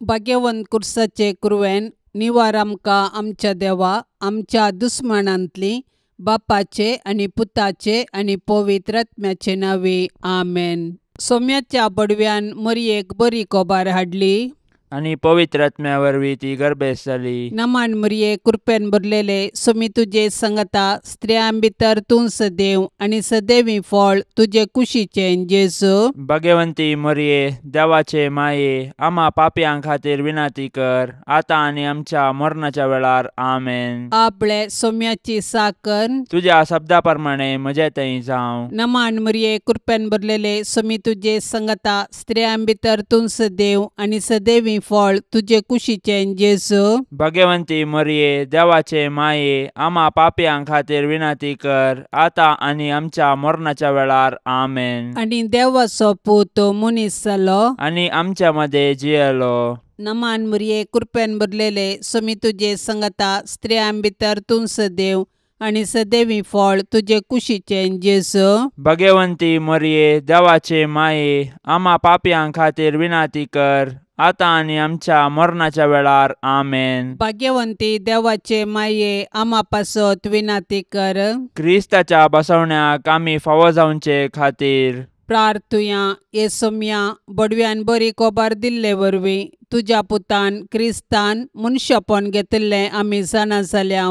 भाग्यवंत कुर्साचे कुरवेन निवार आमकां आमच्या देवा आमच्या दुस्मानांतली बापाचे आनी पुताचे आनी पवित्र आत्म्याचे नांवे आमेन. सोम्याच्या बडव्यान मरयेक बरी कोबार हाडली आनी पवित्र आत्म्या वरवीं ती गर्भेस्त जाली. नमान मरये कृपेन भरलेले सोमी तुजे संगता स्त्रियां भितर तूं सदैव आनी सदैवी फळ तुजे कुशीचें जेजू. भाग्यवंती मरये देवाचे माये आमा पापयां खातीर विनंती कर आतां आनी आमच्या मरणाच्या वेळार आमेन. आपले सोम्याची साकर तुज्या शब्दा प्रमाणे म्हजे थंय जावं. नमान मरये कृपेन भरलेले सोमी तुजे संगता स्त्रियां भितर तूं सदैव आनी सदैवी फळ तुजे कुशीचें जेजू. भाग्यवंती मरये देवाचे माये आमा पापयां खातीर विनंती कर आतां आनी आमच्या मरणाच्या वेळार आमेन. आनी देवाचो पूत मनीस जालो आनी आमच्या मदें जियेलो. नमान मरये कृपेन भरलेले सोमी तुजे संगता स्त्रियां भितर तूं सदैव आनी सदैवी फळ तुजे कुशीचें जेजू. भाग्यवंती मरये देवाचे माये आमा पापयां खातीर विनंती कर आतां आनी आमच्या मरणाच्या वेळार आमेन. भाग्यवंती देवाचे माये आमा पासत विनंती कर. क्रिस्ताच्या बसवण्याक आमी फावो जावचे खातीर प्रार्थुया. ये सोम्या बडव्यान बरी कोबार दिल्ले वरवीं तुज्या पुतान क्रिस्तान मनशापण घेतिल्लें आमी जाणा जाल्या.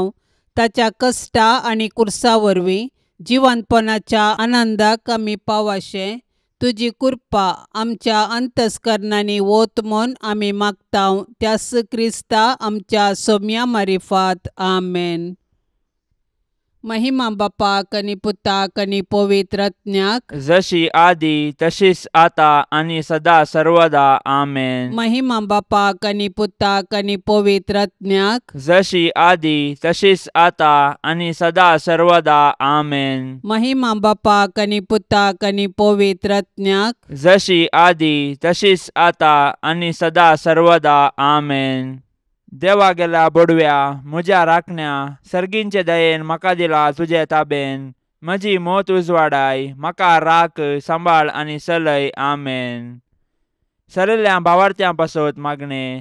ताच्या कश्टा आनी कुर्सा वरवीं जिवंतपणाच्या आनंदाक आमी पावाशें तुजी कृपा आमच्या अंतस्करणांनी वत म्हूण आमी मागता त्यास क्रिस्ता आमच्या सोम्या मारिफात आमेन. महिमा बापाक आनी पुताक आनी पवित्र आत्म्याक जशी आदी तशीच आता आनी सदा सर्वदा आमेन. महिमा बापाक आनी पुताक आनी पवित्र आत्म्याक जशी आदी तशीच आता आनी सदा सर्वदा आमेन. महिमा बापाक आनी पुताक आनी पवित्र आत्म्याक जशी आदी तशीच आता आनी सदा सर्वदा आमेन. देवा गेल्या बोडव्या म्हज्या राखण्या सर्गींचे दयेन म्हाका दिला तुजे ताबेन म्हजी मोत उजवाडाय म्हाका राख सांबाळ आनी सलय आमेन. सरिल्ल्या भावार्थ्यां पासत मागणें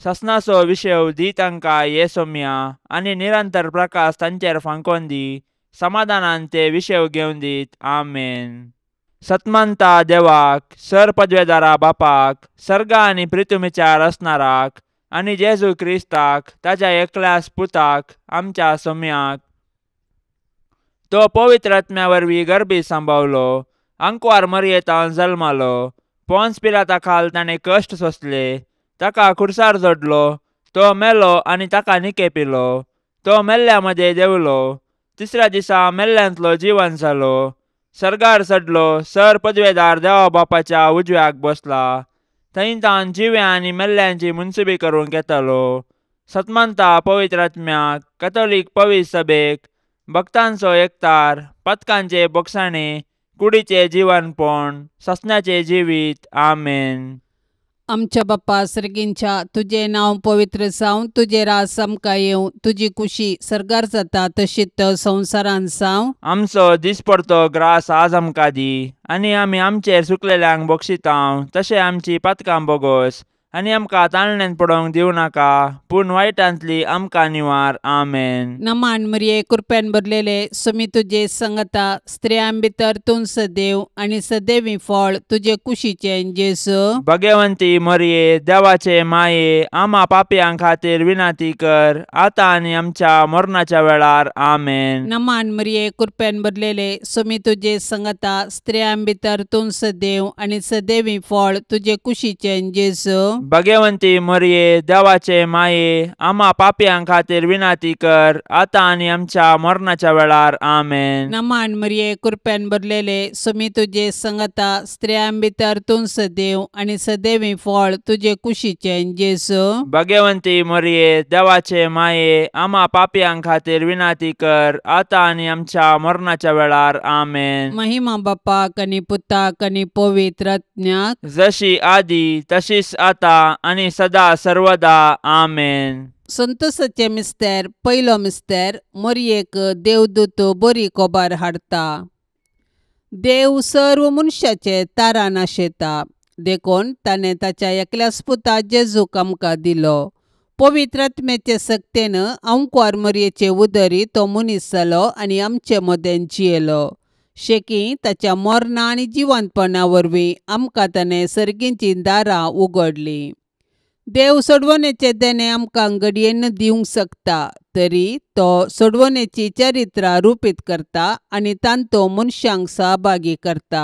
ससनाचो विशय दी तांकां ये सोम्या आनी निरंतर प्रकाश तांचेर फांकोन दी समाधानान ते विशय घेवन दीत आमेन. सतमानता देवाक सर पदवेदारा बापाक सर्गा आनी प्रितुमीच्या रचणाराक आनी जेजू क्रिस्ताक ताज्या एकल्यास पुताक आमच्या सोम्याक तो पवित्र आत्म्या वरवीं गर्भी सांबावलो आंकवार मरयेतान जल्मालो पोन्स पिलाता खाल ताणें कश्ट सोंसले ताका खुर्सार जोडलो तो मेलो आनी ताका निके पिलो तो मेल्ल्या मदें देंवलो तिसऱ्या दिसा मेल्ल्यांतलो जिवन जालो सर्गार चडलो सर पदवेदार देवा बापाच्या उजव्याक बसला थंय तान जिव्या आनी मेल्ल्यांची मुनसुबी करूंक येतालो. सतमानता पवित्र आत्म्याक कथोलीक पवित्र सभेक भक्तांचो एकतार पथकांचे बोगसाणे कुडीचे जिवनपण ससनाचे जिवीत आमेन. आमच्या बाप्पा सर्गींच्या तुजें नांव पवित्र जावं तुजें राज आमकां येवं तुजी कुशी सर्गार जाता तशीच संवसारान जावं. आमचो दिसपडतो ग्रास आज आमकां दी आनी आमी आमचेर सुकलेल्यांक बक्षितांव तशें आमची पातकां बोगोस आनी आमकां ताळण्यान पडोवंक दिवं नाका पूण वायटांतली आमकां निवार आमेन. नमान मरये कृपेन भरलेले सोमी तुजे संगता स्त्रियां भितर तूं सदैव आनी सदैवी फळ तुजे कुशीचें जेजू. भाग्यवंती मरये देवाचे माये आमा पापयां खातीर विनंती कर आतां आनी आमच्या मरणाच्या वेळार आमेन. नमान मरये कृपेन भरलेले सोमी तुजे संगता स्त्रियां भितर तूं सदैव आनी सदैवी फळ तुजे कुशीचें जेजू. भाग्यवंती मरये देवाचे माये आमा पापयां खातीर विनंती कर आतां आनी आमच्या मरणाच्या वेळार आमेन. नमान मरये कृपेन भरलेले सोमी तुजे संगता स्त्रियां भितर तूं सदैव आनी सदैवी फळ तुजे कुशीचें जेजू. भाग्यवंती मरये देवाचे माये आमा पापयां खातीर विनंती कर आतां आनी आमच्या मरणाच्या वेळार आमेन. महिमा बापाक आनी पुताक आनी पवित्र आत्म्याक जशी आदी तशीच आतां आनी सदा सर्वदा आमेन. संतोषाचे मिस्तेर पयलो मिस्तेर मरयेक देवदूत बरी कोबार हाडटा. देव सर्व मनशाचे तारान आशेता. देखून ताणें ताच्या एकल्याच पुता जेजूक आमकां दिलो. पवित्र आत्म्याचे सक्तेन अंकुवार मरयेचे उदरी तो मनीस जालो आनी आमचे मदें जियेलो. शेकी ताच्या मरणा आनी जिवंतपणा वरवीं आमकां ताणें सर्गीचीं दारां उगडलीं. देव सोडवणेचें देणें आमकां घडयेन दिवंक शकता, तरी तो सोडवणेची चरित्रां रुपीत करता आनी तांतो मनशांक सहभागी करता.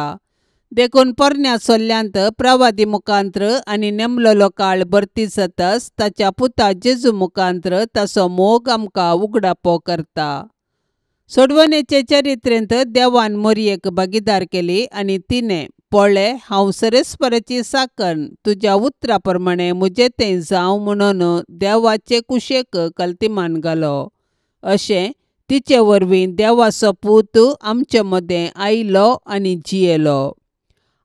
देखून पोरण्या सोल्ल्यांत प्रवादी मुखांत्र आनी नेमलेलो काळ भरती जातच ताच्या पुता जेजू मुखांत्र ताचो मोग आमकां उगडापो करता. सोडवणेचे चरित्रेंत देवान मोरयेक भागीदार केली आनी तिणें पळय हांव सरेस्पराची साकण तुज्या उतरा प्रमाणें म्हजें तें जावं म्हणून देवाचे कुशेक कल्तिमान घालो. अशें तिचे वरवीं देवाचो पूत आमचे मदें आयलो आनी जियेलो.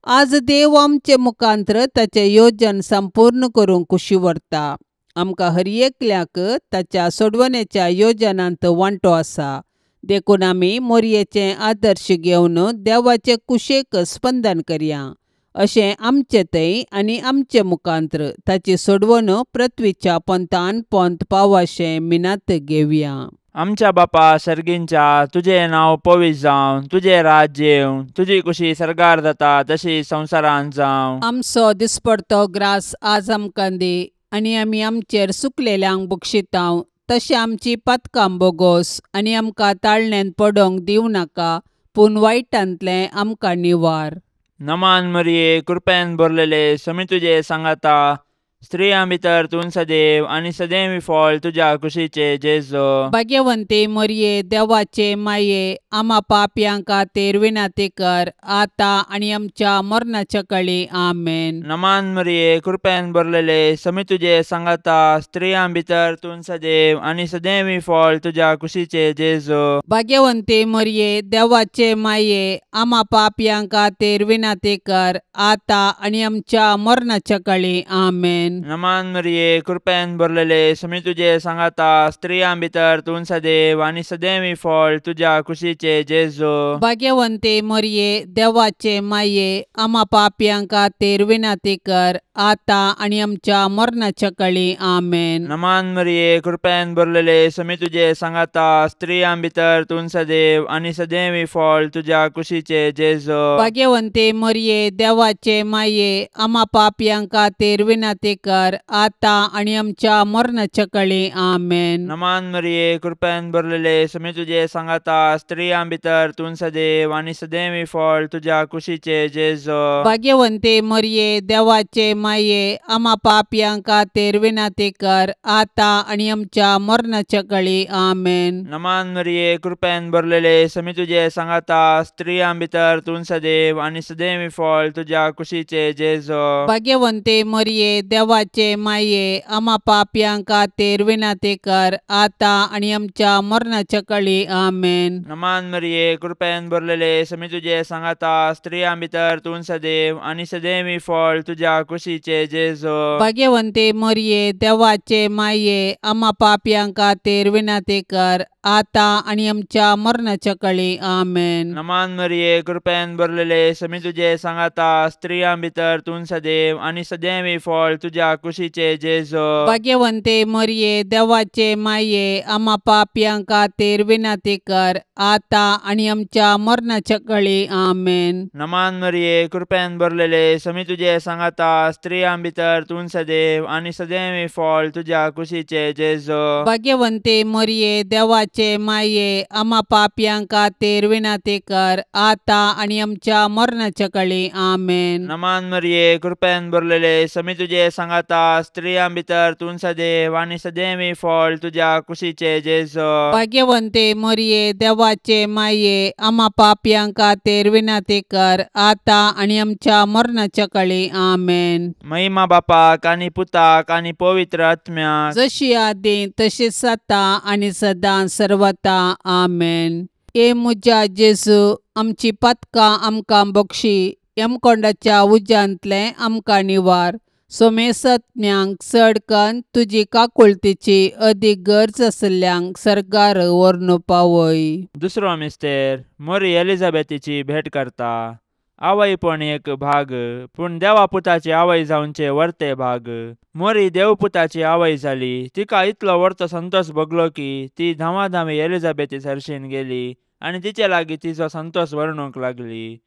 आज देव आमचे मुखांत्र ताचें योजन संपूर्ण करूंक खुशी व्हरता. आमकां हर एकल्याक ताच्या सोडवणेच्या योजनांत वांटो आसा. देखून आमी मोरयेचें आदर्श घेवन देवाचे कुशेक स्पंदन करया. अशें आमचे थंय आनी आमचे मुखांत्र ताची सोडवण पृथ्वीच्या पंथान पंथ पावाशें मिनात घेवया. आमच्या बापा सर्गींच्या, तुजें नांव पवित्र जावं, तुजें राज्य येवं, तुजी कुशी सर्गार जाता तशी संवसारांत जावं. आमचो दिसपडतो ग्रास आज आमकां दी आनी आमी आमचेर सुकलेल्यांक बक्षितांव तशें आमची पातकां बोगोस आनी आमकां ताळण्यांत पडोंक दिवं नाका, पूण वायटांतलें आमकां निवार. नमान मरिये, कृपेन भरलेले, समी तुजे सांगाता, स्त्रियां भितर तूं सदैव आनी सदैव फळ तुज्या कुशीचे जेजू. भाग्यवंती मरिये, देवाचे माये, आमा पापयां खातीर विनंती कर आतां आनी आमच्या मरणाच्या काळी. आमेन. नमान मरिये, कृपेन भरलेले, समी तुजे सांगाता, स्त्रियां भितर तूं सदैव आनी सदैव फळ तुज्या कुशीचे जेजू. भाग्यवंती मरिये, देवाचे माये, आमा पापयां खातीर विनंती कर आतां आनी आमच्या मरणाच्या काळी. आमेन. नमान मरिये, कृपेन भरलेले, समी तुजे सांगाता, स्त्रियां भितर तूं सदैव आनी सदैव फळ तुज्या कुशीचे जेजू. भाग्यवंती मरिये, देवाचे माये, आमा पापयां खातीर विनंती कर आतां आनी आमच्या मरणाच्या काळी. आमेन. नमान मरिये, कृपेन भरलेले, समी तुजे सांगाता, स्त्रियां भितर तूं सदैव आनी सदैव फळ तुज्या कुशीचे जेजू. भाग्यवंती मरिये, देवाचे माये, आमा पापयां खातीर विनंती कर आतां आनी आमच्या मरणाच्या काळी. आमेन. नमान मरिये, कृपेन भरलेले, समी तुजे सांगाता, स्त्रियां भितर तूं सदैव आनी सदैव फळ तुज्या कुशीचे जेजू. भाग्यवंती मरिये, देवाचे माये, आमा पापयां खातीर विनंती कर आतां आनी आमच्या मरणाच्या काळी. आमेन. नमान मरिये, कृपेन भरलेले, समी तुजे सांगाता, स्त्रियां भितर तूं सदैव आनी सदैव फळ तुज्या कुशीचे जेजू. भाग्यवंती मरिये, देवाचे माये, आमा पापयां खातीर विनंती कर आतां आनी आमच्या मरणाच्या काळी. आमेन. नमान मरिये, कृपेन भरलेले, समी तुजे सांगाता, स्त्रियां भितर तूं सदैव आनी सदैव फळ तुज्या कुशीचे जेजू. भाग्यवंती मरिये, देवाचे माये, आमा पापयां खातीर विनंती कर आतां आनी आमच्या मरणाच्या काळी. आमेन. नमान मरिये, कृपेन भरलेले, समी तुजे सांगाता, स्त्रियां भितर तूं सदैव आनी सदैव फळ तुज्या कुशीचे जेजू. भाग्यवंती मरिये, देवाचे माये, आमा पापयां खातीर विनंती कर आतां आनी आमच्या मरणाच्या काळी. आमेन. नमान मरिये, कृपेन भरलेले, समी तुजे सांगाता, स्त्रियां भितर तूं सदैव आनी सदैव फळ तुज्या कुशीचे जेजू. भाग्यवंती मरिये, देवाचे माये, आमा पापयां खातीर विनंती कर आतां आनी आमच्या मरणाच्या काळी. आमेन. नमान मरिये, कृपेन भरलेले, समी तुजे सांगाता, स्त्रियां भितर तूं सदैव आनी सदैव फळ तुज्या कुशीचे जेजू. भाग्यवंती मरिये, देवाचे माये, आमा पापयां खातीर विनंती कर आतां आनी आमच्या मरणाच्या काळी. आमेन. महिमा बापाक आनी पुताक आनी पवित्र आत्म्याक, जशी आदी तशीच आतां आनी सदां सर्वता. आमेन. हे म्हज्या जेजू, आमची पातकां आमकां बक्षी, यमकोंडाच्या उज्यांतलें आमकां निवार, सोमेसत्म्यांक चड कन्न तुजी काकुळतीची अदीक गरज आशिल्ल्यांक सर्गार व्हरून पावय. दुसरो मिस्तेर मोरी एलिझाबेथीची भेट करता. आवयपण एक भाग, पूण देवा पुताची आवय जावचे वर्ते भाग. मोरी देवपुताची आवय जाली. तिका इतलो वर्तो संतोष भोगलो की ती धांवाधांवी एलिझाबेथी सरशीन गेली आनी तिचे लागीं तिचो संतोष वर्णूंक लागली.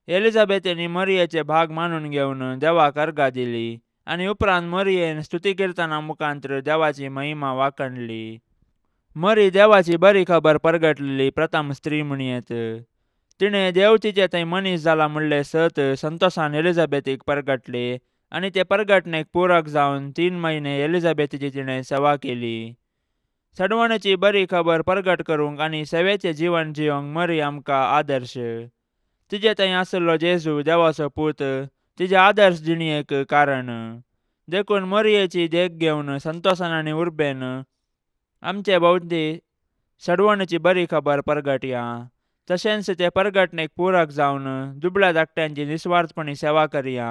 एलिझाबेथेनी मरियेचे भाग मानून घेवन देवाक अर्गां दिली आनी उपरांत मरियेन स्तुती किर्तना मुखांत्र देवाची महिमा वाखणली. मरी देवाची बरी खबर परगटलेली प्रथम स्त्री म्हणयेत. तिणें देव तिचे थंय मनीस जाला म्हणलें सत संतोषान एलिझाबेथीक परगटले आनी ते परगटणेक पूरक जावन 3 म्हयने एलिझाबेथीची तिणें सेवा केली. सडवणेची बरी खबर परगट करूंक आनी सेवेचें जीवन जियोंक मरी आमकां आदर्श. तिजे थंय आशिल्लो जेजू देवाचो पूत तिजे आदर्श जिणेक कारण. देखून मरियेची देख घेवन संतोषान आनी उर्बेन आमचे भोंवती सडवणेची बरी खबर परगटया. तशेंच ते परगटणेक पूरक जावन दुबळ्या धाकट्यांची निस्वार्थपणी सेवा करया.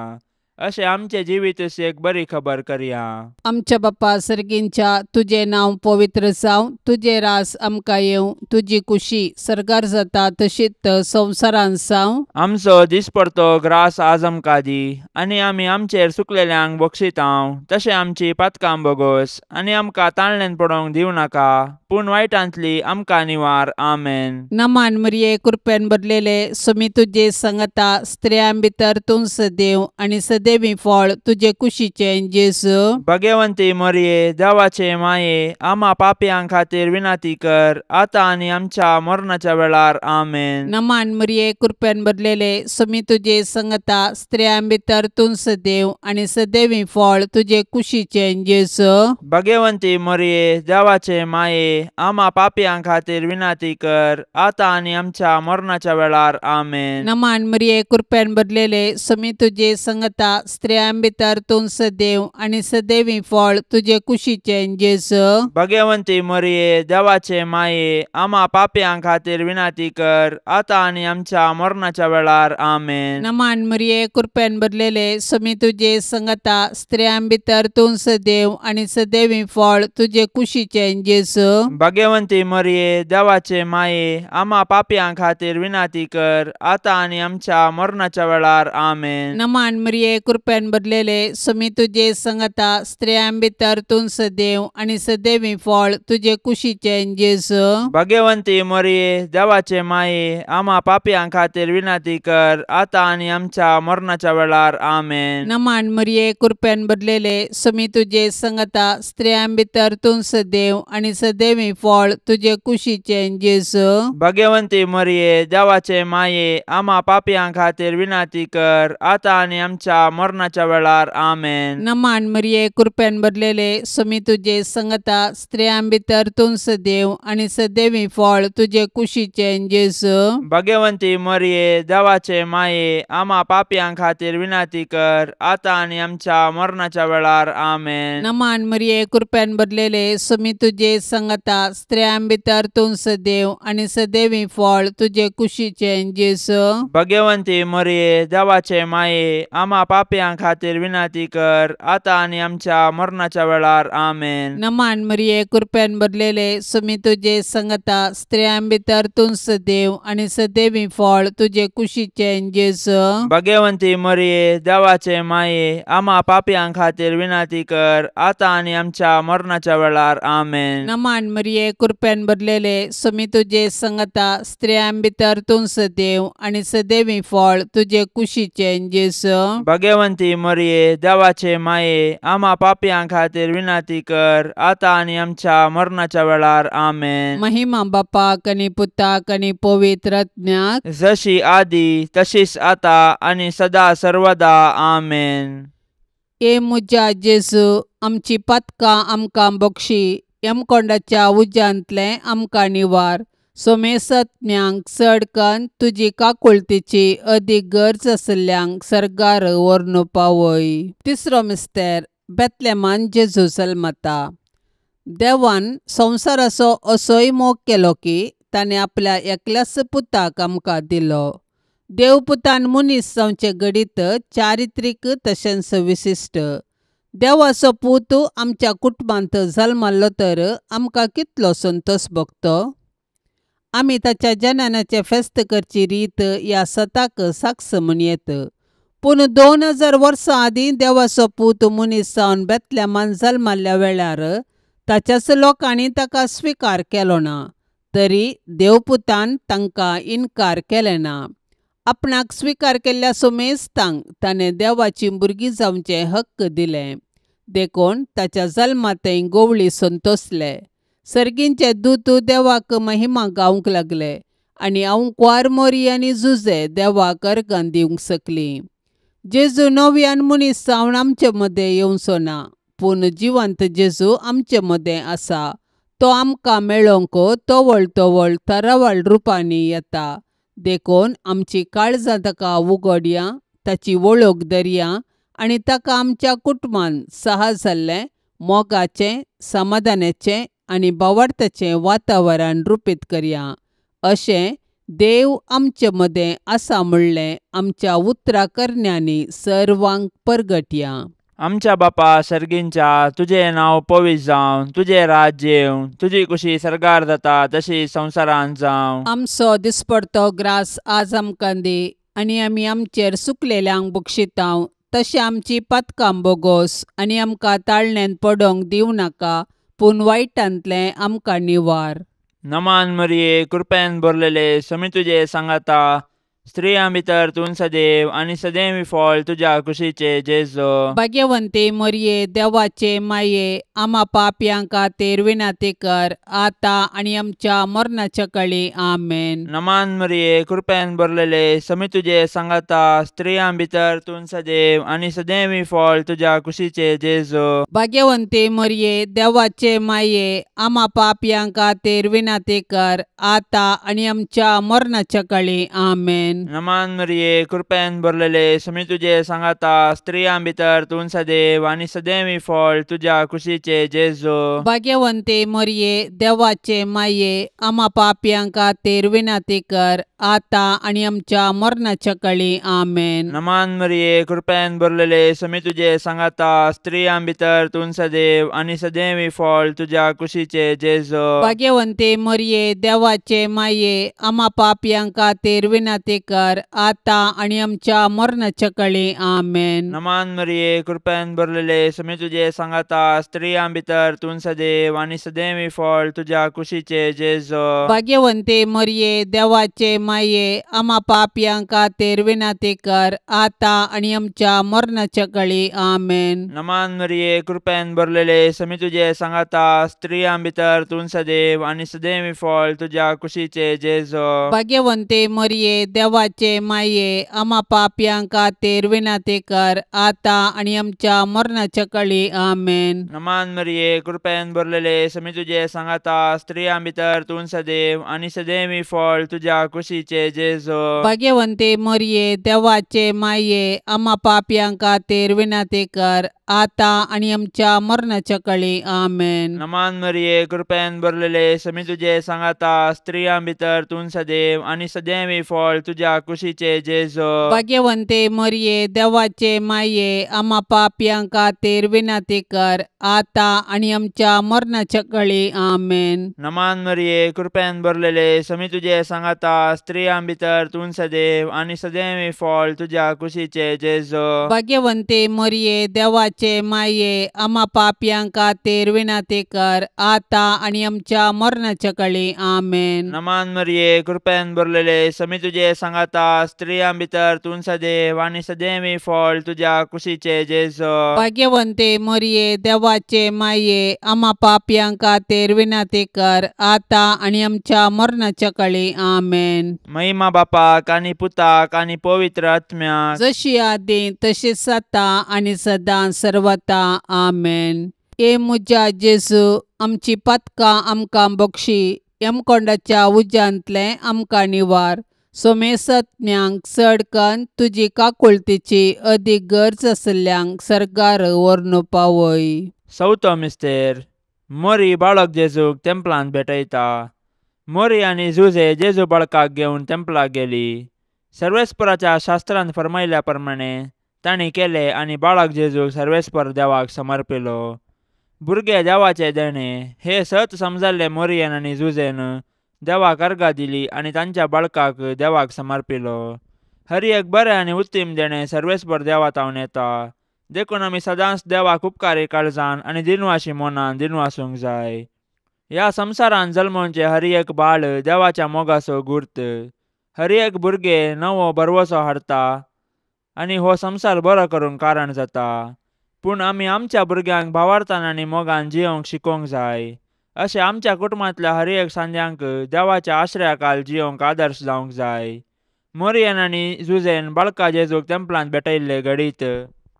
अशें आमचें जिवीत एक बरी खबर करया. आमच्या बापा सर्गींच्या तुजें नांव पवित्र जावं, तुजें रास आमकां येवं, तुजी कुशी सर्गार जाता तशीच संवसारांत जावं. आमचो दिसपडतो ग्रास आज आमकां दी आनी आमी आमचेर सुकलेल्यांक बक्षितांव तशें आमची पातकां बोगोस आनी आमकां ताणल्यान पडोवंक दिवं नाका, पूण वायटांतली आमकां निवार. आमेन. नमान मरिये, कृपेन भरलेले, सुमी तुजे संगता, स्त्रियां भितर तूं सदैव आनी सदैवी फळ तुजे कुशीचें जेजू. भगवंती मरिये, देवाचे माये, आमा पापयां खातीर विनंती कर, आतां आनी आमच्या मरणाच्या वेळार. आमेन. नमान मरिये, कृपेन भरलेले, सुमी तुजे संगता, स्त्रियां भितर तूं सदैव आनी सदैवी फळ तुजे कुशीचें जेजू. भगवंती मरिये, देवाचे माये, आमा पापयां खातीर विनंती कर, आतां आनी आमच्या मरणाच्या वेळार. आमेन. नमान मरिये, कृपेन भरलेले, सुमी तुजे संगता, स्त्रियां भितर तूं सदैव आनी सदैवी फळ तुजे कुशीचें जेजू. भगवंती मरिये, देवाचे माये, आमा पापयां खातीर विनंती कर, आतां आनी आमच्या मरणाच्या वेळार. आमेन. नमान मरिये, कृपेन भरलेले, सुमी तुजे संगता, स्त्रियां भितर तूं सदैव आनी सदैवी फळ तुजे कुशीचें जेजू. भगवंती मरिये, देवाचे माये, आमा पापयां खातीर विनंती कर, आतां आनी आमच्या मरणाच्या वेळार. आमेन. नमान मरिये, कृपेन भरलेले, सुमी तुजे संगता, स्त्रियां भितर तूं सदैव आनी सदैवी फळ तुजे कुशीचें जेजू. भगवंती मरिये, देवाचे माये, आमा पापयां खातीर विनंती कर, आतां आनी आमच्या मरणाच्या वेळार. आमेन. नमान मरिये, कृपेन भरलेले, सुमी तुजे संगता, स्त्रियां भितर तूं सदैव आनी सदैवी फळ तुजे कुशीचें जेजू. भगवंती मरिये, देवाचे माये, आमा पापयां खातीर विनंती कर, आतां आनी आमच्या मरणाच्या वेळार. आमेन. नमान मरिये, कृपेन भरलेले, सुमी तुजे संगता, स्त्रियां भितर तूं सदैव आनी सदैवी फळ तुजे कुशीचें जेजू. भगवंती मरिये, देवाचे माये, आमा पापयां खातीर विनंती कर, आतां आनी आमच्या मरणाच्या वेळार. आमेन. नमान मरिये, कृपेन भरलेले, सुमी तुजे संगता, स्त्रियां भितर तूं सदैव आनी सदैवी फळ तुजे कुशीचें जेजू. भगवंती मरिये, देवाचे माये, आमा पापयां खातीर विनंती कर, आतां आनी आमच्या मरणाच्या वेळार. आमेन. नमान मरिये, कृपेन भरलेले, सुमी तुजे संगता, स्त्रियां भितर तूं सदैव आनी सदैवी फळ तुजे कुशीचें जेजू. भगवंती मरिये, देवाचे माये, आमा पापयां खातीर विनंती कर, आतां आनी आमच्या मरणाच्या वेळार. आमेन. नमान मरिये, कृपेन भरलेले, सुमी तुजे संगता, स्त्रियां भितर तूं सदैव आनी सदैवी फळ तुजे कुशीचें जेजू. भगवंती मरिये, देवाचे माये, आमा पापयां खातीर विनंती कर, आतां आनी आमच्या मरणाच्या वेळार. आमेन. महिमा बापाक आनी पुताक आनी पवित्र आत्म्याक, जशी आदी तशीच आतां आनी सदा सर्वदा. आमेन. ए म्हज्या जेजू, आमची पातकां आमकां बक्षी, यमकोंडाच्या उज्यांतलें आमकां निवार, सोमेसत्म्यांक चड कन्न तुजी काकुळतीची अदीक गरज आशिल्ल्यांक सर्गार व्हरून पावय. तिसरो मिस्तेर, बेतलेमान जेजू जल्मता. देवान संवसाराचो असोय मोग केलो की ताणें आपल्या एकल्याच पुताक आमकां दिलो. देवपुतान मनीस जावचें घडीत चारित्रीक तशेंच विशिश्ट. देवाचो पूत आमच्या कुटुंबांत जल्मल्लो तर आमकां कितलो संतोष भोगतो. आमी ताच्या जननाचें फेस्त करची रीत ह्या सताक साक्ष म्हणयेत. पूण 2000 वर्सां आदीं देवाचो पूत मनीस जावन बेतलेमान जल्माल्ल्या वेळार ताच्याच लोकांनी ताका स्विकार केलो ना, तरी देवपुतान तांकां इनकार केलें ना. आपणाक स्विकार केल्ल्या सुमेस्तांक ताणें देवाची भुरगीं जावचें हक्क दिलें. देखून ताच्या जल्मांतय गोवळी संतोसले. सर्गींचे दूत देवाक महिमा गावंक लागले आनी अंकवार मोरी आनी जुजे देवाक अर्गां दिवंक शकलीं. जेजू नव्यान मनीस जावन आमचे मदें येवचो ना, पूण जिवंत जेजू आमचे मदें आसा. तो आमकां मेळोवंक तवळ तवळ थरावळ रुपांनी येता. देखून आमची काळजां ताका उगडया, ताची वळख धरया आनी ताका आमच्या कुटुंबान सहा जाल्लें मोगाचें, समाधानाचें आनी भावार्थाचें वातावरण रुपीत करया. अशें देव आमचे मदें आसा म्हणलें आमच्या उतरा करण्यांनी सर्वांक परगटया. आमच्या बापा सर्गींच्या, तुजें नांव पवित्र जावं, तुजें राज्य येवं, तुजी कुशी सर्गार जाता तशी संवसारांत जावं. आमचो दिसपडतो ग्रास आज आमकां दी आनी आमी आमचेर सुकलेल्यांक बक्षितांव तशें आमची पातकां बोगोस आनी आमकां ताळण्यांत पडोवंक दिवं नाका, पूण वायटांतलें आमकां निवार. नमान मरिये, कृपेन भरलेले, समी तुजे सांगाता, स्त्रियां भितर तूं सदैव आनी सदैव फळ तुज्या कुशीचे जेजू. भाग्यवंती मरिये, देवाचे माये, आमा पापयां खातीर विनंती कर आतां आनी आमच्या मरणाच्या कळी. आमेन. नमान मरिये, कृपेन भरलेले, समी तुजे सांगाता, स्त्रियां भितर तूं सदैव आनी सदैव फळ तुज्या कुशीचे जेजू. भाग्यवंती मरिये, देवाचे माये, आमा पापयां खातीर विनंती कर आतां आनी आमच्या मरणाच्या कळी. आमेन. नमान मरिये, कृपेन भरलेले, समी तुजे सांगाता, स्त्रियां भितर तूं सदैव आनी सदैव फळ तुज्या कुशीचे जेजू. भाग्यवंती मरिये, देवाचे माये, आमा पापयां खातीर विनंती कर आतां आनी आमच्या मरणाच्या कळी. आमेन. नमान मरिये, कृपेन भरलेले, समी तुजे सांगाता, स्त्रियां भितर तूं सदैव आनी सदैव फळ तुज्या कुशीचे जेजू. भाग्यवंती मरिये, देवाचे माये, आमा पापयां खातीर विनंती कर आतां आनी आमच्या मरणाच्या कळी. आमेन. नमान मरिये, कृपेन भरलेले, समी तुजे सांगाता, स्त्रियां भितर तूं सदैव आनी सदैव फळ तुज्या कुशीचे जेजू. भाग्यवंती मरिये, देवाचे माये, आमा पापयां खातीर विनंती कर आतां आनी आमच्या मरणाच्या कळी. आमेन. नमान मरिये, कृपेन भरलेले, समी तुजे सांगाता, स्त्रियां भितर तूं सदैव आनी सदैव फळ तुज्या कुशीचे जेजू. भाग्यवंती मरिये, देवाचे माये, आमा पापयां खातीर विनंती कर आतां आनी आमच्या मरणाच्या कळी. आमेन. नमान मरिये, कृपेन भरलेले, समी तुजे सांगाता, स्त्रियां भितर तूं सदैव आनी सदैव फळ तुज्या कुशीचे जेजू. भाग्यवंती मरिये, देवाचे माये, आमा पापयां खातीर विनंती कर आतां आनी आमच्या मरणाच्या कळी. आमेन. नमान मरिये, कृपेन भरलेले, समी तुजे सांगाता, स्त्रियां भितर तूं सदैव आनी सदैव फळ तुज्या कुशीचे जेजू. भाग्यवंती मरिये, देवाचे माये, आमा पापयां खातीर विनंती कर आतां आनी आमच्या मरणाच्या कळी. आमेन. नमान मरिये, कृपेन भरलेले, समी तुजे सांगाता, स्त्रियां भितर तूं सदैव आनी सदैव फळ तुज्या कुशीचे जेजू. भाग्यवंती मरिये, देवाचे माये, आमा पापयां खातीर विनंती कर आतां आनी आमच्या मरणाच्या कळी. आमेन. नमान मरिये, कृपेन भरलेले, समी तुजे सांगाता, स्त्रियां भितर तूं सदैव आनी सदैव फळ तुज्या कुशीचे जेजू. भाग्यवंती मरिये, देवाचे माये, आमा पापयां खातीर विनंती कर आतां आनी आमच्या मरणाच्या कळी. आमेन. महिमा बापाक आनी पुताक आनी पवित्र आत्म्याक, जशी आदीं तशीच आतां आनी सदां सर्वता. आमेन. हे म्हज्या जेजू, आमची पातकां आमकां बक्षी, यमकोंडाच्या उज्यांतलें आमकां निवार, सोमेसत्म्यांक चड कन्न तुजी काकुळतीची अदीक गरज आशिल्ल्यांक सर्गार व्हरून पावय. चवथो मिस्तेर. मोरी बाळक जेजूक तेंपलांत भेटयता. मोरी आनी जुजे जेजू बाळकाक घेवन तेंपलाक गेली. सर्वेस्पराच्या शास्त्रांत फर्मायल्या प्रमाणे तांणी केलें आनी बाळक जेजूक सर्वेस्पर देवाक समर्पिलो. भुरगे देवाचे देणे हे सत समजल्ले मोरियन आनी जुजेन देवाक अर्गां दिली आनी तांच्या बाळकाक देवाक समर्पिलो. हर एक बरें आनी उत्तीम देणें सर्वेस्पर देवा तावन येता. देखून आमी सदांच देवाक उपकारी काळजान आनी दिनवाशी मनान दिनवासूंक जाय. ह्या संवसारान जल्मोवचें हर एक बाळ देवाच्या मोगाचो गुर्त. हर एक भुरगें नवो भरवसो हाडटा आनी हो संवसार बरो करूंक कारण जाता. पूण आमी आमच्या भुरग्यांक भावार्थान आनी मोगान जियोंक शिकोवंक जाय. अशें आमच्या कुटुंबांतल्या हर एक सांद्यांक देवाच्या आश्रयाखाल जियोंक आदर्श जावंक जाय. मोरयेन आनी जुजेन बाळका जेजूक तेंपलांत भेटयल्ले घडीत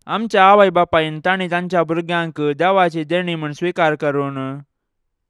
आमच्या आवय बापायन तांणी तांच्या भुरग्यांक देवाची देणी म्हूण स्विकार करून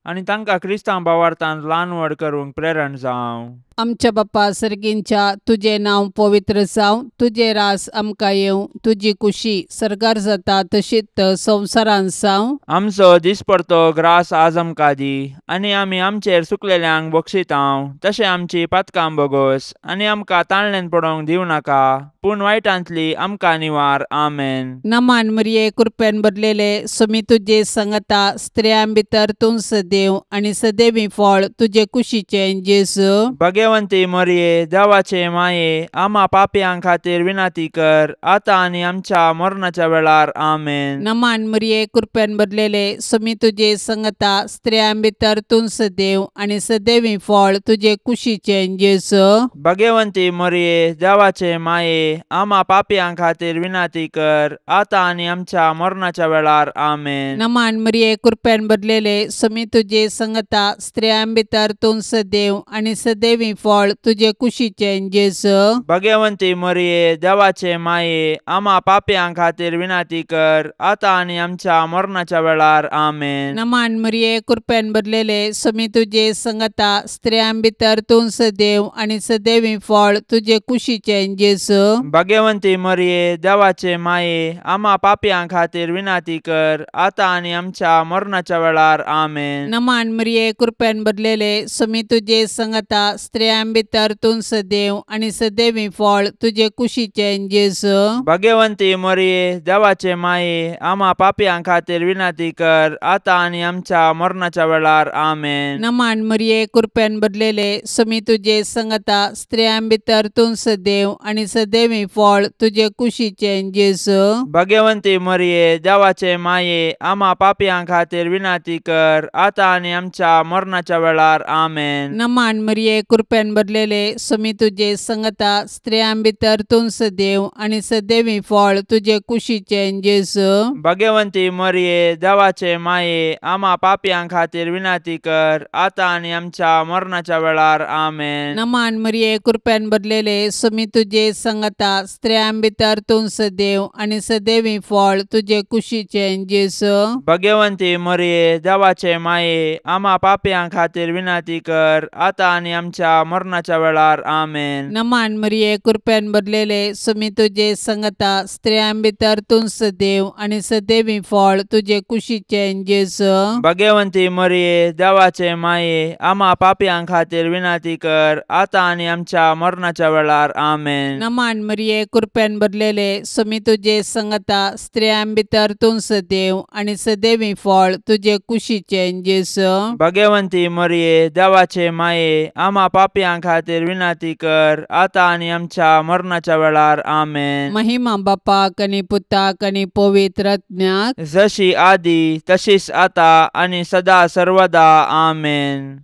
आनी तांकां क्रिस्तांव भावार्थान ल्हान व्हड करूंक प्रेरण जावं. आमच्या बापा सर्गींच्या तुजें नांव पवित्र जावं, तुजें रास आमकां येवं, तुजी कुशी सर्गार जाता तशीच संवसारांत जावं. आमचो दिसपडतो ग्रास आज आमकां दी आनी आमी आमचेर सुकलेल्यांक बक्षितांव तशें आमची पातकां बोगोस आनी आमकां ताणल्यान पडोवंक दिवं नाका, पूण वायटांतली आमकां निवार. आमेन. नमान मरिये, कृपेन भरलेले, स्वामी तुजे संगता, स्त्रियां भितर तूं सदैव आनी सदैवी फळ तुजे कुशीचें जेजू. भगवंती मरिये, देवाचे माये, आमा पापयां खातीर विनंती कर, आतां आनी आमच्या मरणाच्या वेळार. आमेन. नमान मरिये, कृपेन भरलेले, स्वामी तुजे संगता, स्त्रियां भितर तूं सदैव आनी सदैवी फळ तुजे कुशीचें जेजू. भगवंती मरिये, देवाचे माये, आमा पापयां खातीर विनंती कर, आतां आनी आमच्या मरणाच्या वेळार. आमेन. नमान मरिये, कृपेन भरलेले, स्वामी तुजे संगता, स्त्रियां भितर तूं सदैव आनी सदैवी फळ तुजे कुशीचें जेजू. भगवंती मरिये, देवाचे माये, आमा पापयां खातीर विनंती कर, आतां आनी आमच्या मरणाच्या वेळार. आमेन. नमान मरिये, कृपेन भरलेले, स्वामी तुजे संगता, स्त्रियां भितर तूं सदैव आनी सदैवी फळ तुजे कुशीचें जेजू. भगवंती मरिये, देवाचे माये, आमा पापयां खातीर विनंती कर, आतां आनी आमच्या मरणाच्या वेळार. आमेन. नमान मरिये, कृपेन भरलेले, स्वामी तुजे संगता, स्त्रियां भितर तूं सदैव आनी सदैवी फळ तुजे कुशीचें जेजू. भगवंती मरिये, देवाचे माये, आमा पापयां खातीर विनंती कर, आतां आनी आमच्या मरणाच्या वेळार. आमेन. नमान मरिये, कृपेन भरलेले, स्वामी तुजे संगता, स्त्रियां भितर तूं सदैव आनी सदैवी फळ तुजे कुशीचें जेजू. भगवंती मरिये, देवाचे माये, आमा पापयां खातीर विनंती कर, आतां आनी आमच्या मरणाच्या वेळार. आमेन. नमान मरिये, कृपेन भरलेले, स्वामी तुजे संगता, स्त्रियां भितर तूं सदैव आनी सदैवी फळ तुजे कुशीचें जेजू. भगवंती मरिये, देवाचे माये, आमा पापयां खातीर विनंती कर, आतां आनी आमच्या मरणाच्या वेळार. आमेन. नमान मरिये, कृपेन भरलेले, स्वामी तुजे संगता, स्त्रियां भितर तूं सदैव आनी सदैवी फळ तुजे कुशीचें जेजू. भगवंती मरिये, देवाचे माये, आमा पापयां खातीर विनंती कर, आतां आनी आमच्या मरणाच्या वेळार. आमेन. नमान मरिये, कृपेन भरलेले, स्वामी तुजे संगता, स्त्रियां भितर तूं सदैव आनी सदैवी फळ तुजे कुशीचें जेजू. भगवंती मरिये, देवाचे माये, आमा पापयां खातीर विनंती कर, आतां आनी आमच्या मरणाच्या वेळार. आमेन. नमान मरिये, कृपेन भरलेले, स्वामी तुजे संगता, स्त्रियां भितर तूं सदैव आनी सदैवी फळ तुजे कुशीचें जेजू. भगवंती मरिये, देवाचे माये, आमा पापयां खातीर विनंती कर, आतां आनी आमच्या मरणाच्या वेळार. आमेन. महिमा बापाक आनी पुताक आनी पवित्र आत्म्याक, जशी आदी तशीच आतां आनी सदा सर्वदा. आमेन.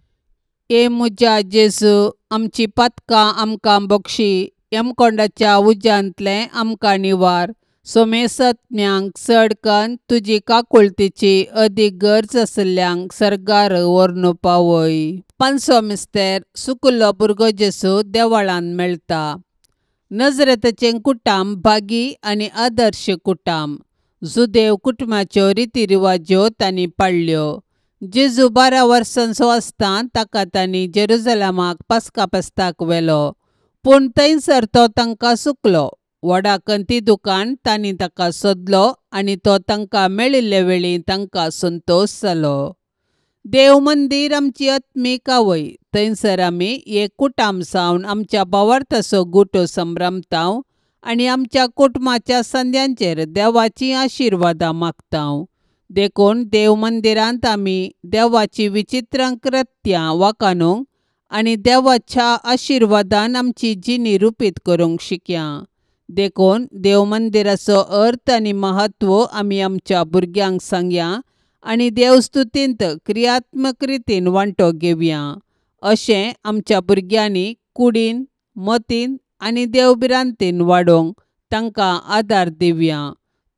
ए म्हज्या जेजू, आमची पातकां आमकां बक्षी, यमकोंडाच्या उज्यांतलें आमकां निवार, सोमेसत्म्यांक चड कन्न तुजी काकुळतीची अदीक गरज आशिल्ल्यांक सर्गार व्हरून पावय. पांचवो मिस्तेर, सुकुल्लो भुरगो जेजू देवळांत मेळटा. नजरेताचें कुटाम भागी आनी आदर्श कुटाम. जुदेव कुटुंबाच्यो रिती रिवाज्यो तांणी पाळ्ळ्यो. जेजू 12 वर्सांचो आसतना ताका तांणी जेरुजलमाक पास्का फेस्ताक व्हेलो, पूण थंयसर तो तांकां सुकलो. व्हडा कंती दुकान तांणी ताका सोदलो आनी तो तांकां मेळिल्ले वेळी तांकां संतोश जालो. देव मंदीर आमची आत्मीक आवय. थंयसर आमी एक कुटाम जावन आमच्या भावार्थाचो गुटो संभ्रमताव आनी आमच्या कुटुंबाच्या संद्यांचेर देवाचीं आशिर्वादां मागताव. देखून देव मंदिरांत आमी देवाची विचित्र कृत्यां वाखाणूंक आनी देवाच्या आशिर्वादान आमची जिणी रुपीत करूंक शिकया. देखून देव मंदिराचो अर्थ आनी महत्व आमी आमच्या भुरग्यांक सांगया आनी देवस्तुतींत क्रियात्मक रितीन वांटो घेवया. अशें आमच्या भुरग्यांनी कुडीन, मतीन आनी देवभिरांतीन वाडोवंक तांकां आदार दिवया.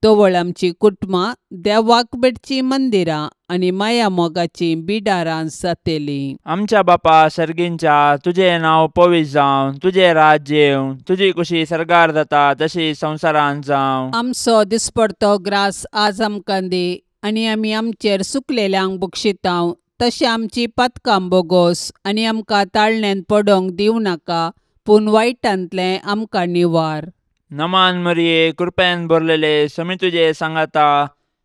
तवळ आमची कुटुंबां देवाक भेटचीं मंदिरां आनी माया मोगाचीं बिडारां जातलीं. आमच्या बापा सर्गींच्या, तुजें नांव पवित्र जावं, तुजें राज्य येवं, तुजी कुशी सर्गार जाता तशी संवसारांत जावं. आमचो दिसपडतो ग्रास आज आमकां दी आनी आमी आमचेर सुकलेल्यांक बक्षितांव तशें आमची पातकां बोगोस आनी आमकां ताळण्यांत पडोवंक दिवं नाका, पूण वायटांतलें आमकां निवार. नमान मरिये, कृपेन भरलेले, समी तुजे सांगाता,